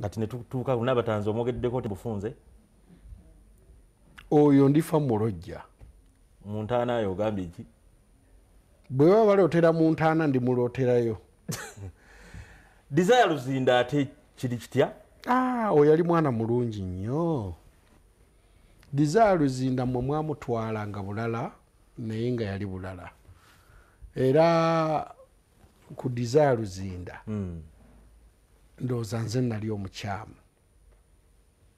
Kati netutuuka Nabatanzi omwogeddeko tebufunze. Oyo ndifa mulojja. Mu ntaana yo ogambye ki? Bwe baba balootera mu ntaana ndi mulooterayo. Desire Luzinda ate kiri kitya? Oyo yali mwana mulungi nnyo. Desire Luzinda mmwe mwamutwala nga bulala naye nga yali bulala. Era ku Desire Luzinda ndowooza nze nali omukyamu.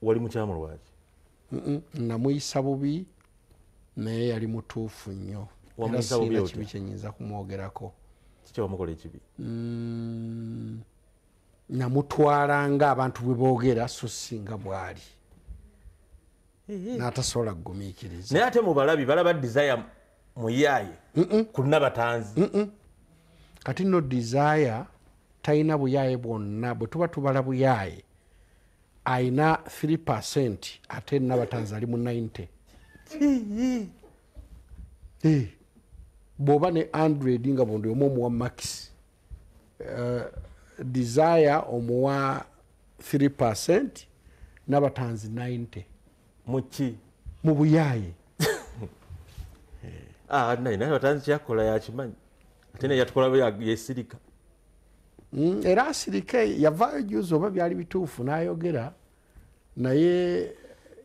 Wali mukyamu lwaki? Namuyisa bubi naye yali mutuufu nnyo. Era sirina kibi kye nnyinza kumwogerako. Kiki wamukola ekibi? Namutwala ng'abantu bwe boogera so singa bw'ali. N'atasobola kugumiikiriza. Naye ate mu balabi balaba Desire muyaaye ku Nabatanzi. Kati nno Desire talina buyaaye bwonna, bwe tuba tubala buyaaye ayina 3% ate Nabatanzi ali mu 90. Bw'oba ne 100 nga bundi omu omuwa max, Desire omuwa 3%, Nabatanzi 90. Muki? Mu buyaaye. Naye Nabatanzi kyakola yakimanyi. Ate naye yatukola yesirika. Era asirike, yavaayo juzi oba byali bituufu n'ayogera, naye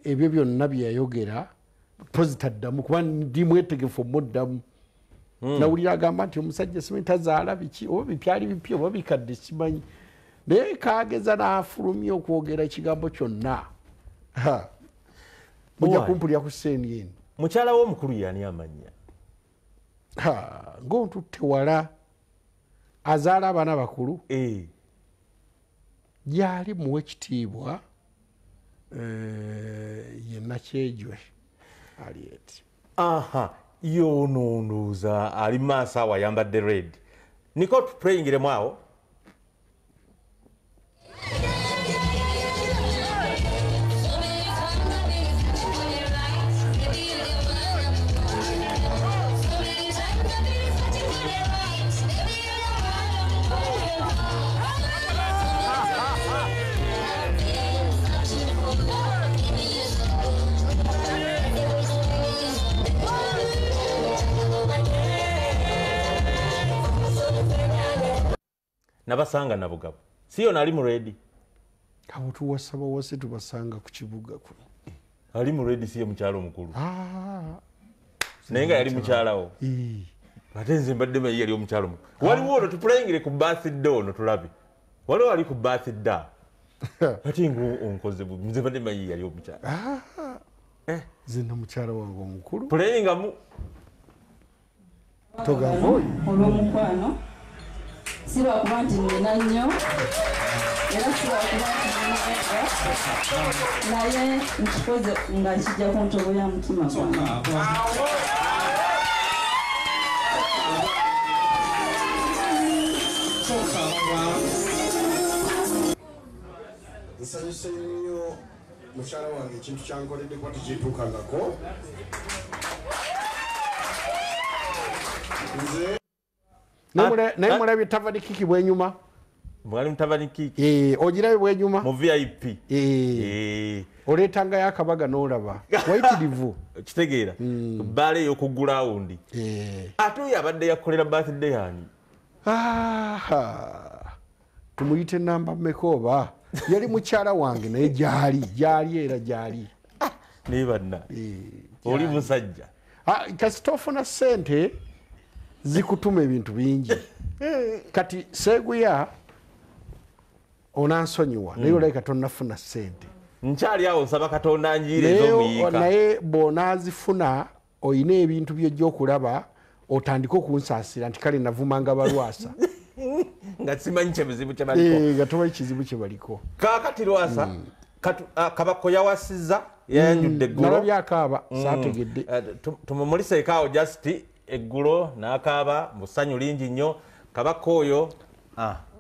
ebyo byonna bye yayogera pozitaddamu kuba ndi mwetegefu omuddamu. Nawulira agamba nti omusajja simanyi tazaala biki oba byali bipya oba bikadde simanyi, naye kageza n'afulumya okwogera ekigambo kyonna. Mujja kumpulira ku CNN. Mukyala we omukulu yani amannya? Ng'ontutte wala. Azaala abaana bakulu. Gyali muwe ekitiibwa ye Nakyejwe Aliet. Yono ndowooza ali maaso awo ayambadde red. Niko tupureyingiremu awo. Nabasanga Nabugabo. Siyo nali mu ready. Abo tuwasaba wase tubasanga ku kibuga kuno. Ali mu ready siye mukyalo omukulu. Naye nga yali mukyalawo. Ate nze mbadde manyi yali omukyalo omukulu. Waliwo ono tupuleyingire ku birthday ono tulabe. Waliwo ali ku birthday. Ate ng'onkoze bubi. Nze mbadde manyi yali omukyala. Nze mukyala wange omukulu. Puleyingamu. Togamba oyo. Olw'omukwano. Si lwakuba nti nnina nnyo, era si lwakuba nti nnina naye nkikoze nga kijja ku ntobo ya mutima gwange. Nsanyuse nnyo mukyala wange ekintu kyankoledde kuba tekintuukangako. Nze naye mulabye tavani kiki bwenyuma? Mwali mutavani kiki? Ogirabye bwenyuma? Mu VIP. Oleetangayo akabaga n'olaba. Wayitirivu. Kitegeera. Bbaala ey'oku gulawundi. Ate oyo abadde yakolera birthday yani? Tumuyite namba mmeka oba? Yali mukyala wange naye gyali, gyali era gyali. Naye banna. Oli musajja. Kasita ofuna ssente zikutuma ebintu bingi. Kati Seguya onansonyiwa naye olabika tonnafuna ssente. Nkyali awo nsaba Katonda njiire ez'omuyiika. Naye bw'onaazifuna oyina ebintu by'ojja okulaba otandike okunsaasira nti kale navumanga balwasa. Nga simanyi kyebizibu kye baliko. Nga tomanyi kizibu kye baliko. Kaakati Lwasa, Kabako yawasizza yayanjudde eggulo. Nalabye akaaba saategedde. Tumumuliseeko awo just eggulo n'akaaba mu ssanyu lingi nnyo. Kabaka oyo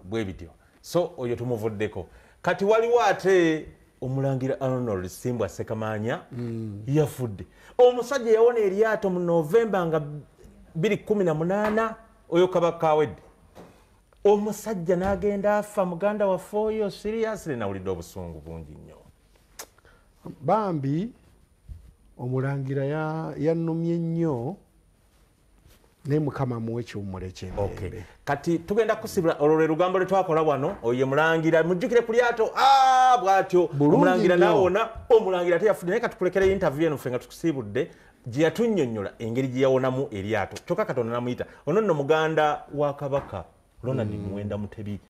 bwe bityo. So oyo tumuvuddeko. Kati waliwo ate omulangira Arnold Simbwa Ssekamanya yafudde. Omusajja yawona eryato mu Novemba nga 2018 oyo Kabaka awedde. Omusajja n'agenda afa, muganda waffe oyo. Seriously, nawulidde obusungu bungi nnyo. Bambi omulangira yannumye nnyo, naye Mukama muwe ekiwummulo eky'emirembe. Kati tugenda kusibula olwo lwe lugambo lwe twakola wano. Oyo ye mulangira, mujjukire ku lyato. Ah, bw'atyo Bulungi omulangira nnyo. Nawona omulangira teyafudde, naye katukulekere interview eno ffe nga tukusiibudde, gye yatunnyonnyola engeri gye yawonamu eryato, kyokka Katonda namuyita. Ono nno muganda wa Kabaka Ronald Muwenda Mutebi.